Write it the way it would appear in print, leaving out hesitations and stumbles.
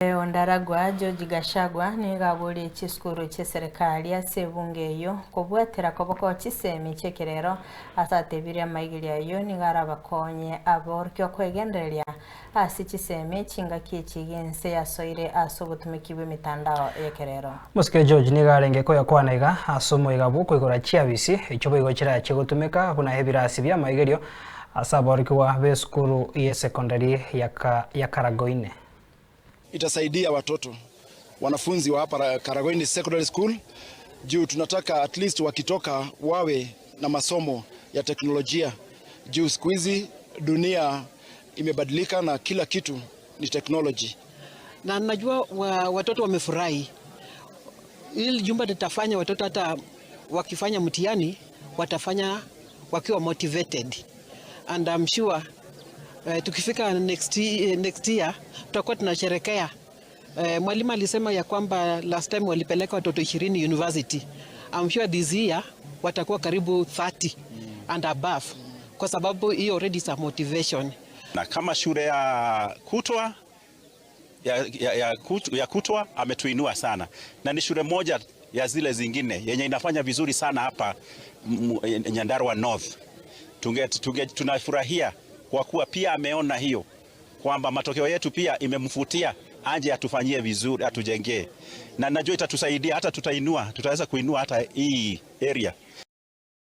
Ondaragwa George Gachagua nigo aborie chisukuru chia eserekari ase ebunge eyio kobwatera koboko chisemi chia ekerero ase atebirie amaigerio ayio nigo arabakonye aborokigwa kwegendereria ase chisemi chingaki echi ense yasoire ase obotumiki bwa emitandao y'ekerero. Mosike George nigo arenge koyakwana iga ase omoiga bwokoigora chiabisi echio boigo chirache gotumeka buna ebirasi bia amaigerio ase aborokigwa ba esukuru ya secondary ya Karagoine. Itasaidia watoto wanafunzi wa hapa Karagoini Secondary School juu tunataka at least wakitoka wawe na masomo ya teknolojia juu siku hizi dunia imebadilika na kila kitu ni technology. Na najua watoto wamefurahi. Hili jumba litafanya watoto hata wakifanya mtihani watafanya wakiwa motivated and I'm sure tukifika next year tutakuwa tunasherekea. Mwalimu alisema ya kwamba last time walipeleka watoto 20 university. I'm sure this year watakuwa karibu 30 and above kwa sababu hiyo already is a motivation. Na kama shule ya kutwa ya kutwa ametuinua sana, na ni shule moja ya zile zingine yenye inafanya vizuri sana hapa Nyandarua North. Tunafurahia kwa kuwa pia ameona hiyo kwamba matokeo yetu pia imemfutia anje atufanyie vizuri, atujengee, na najua itatusaidia hata tutainua, tutaweza kuinua hata hii area.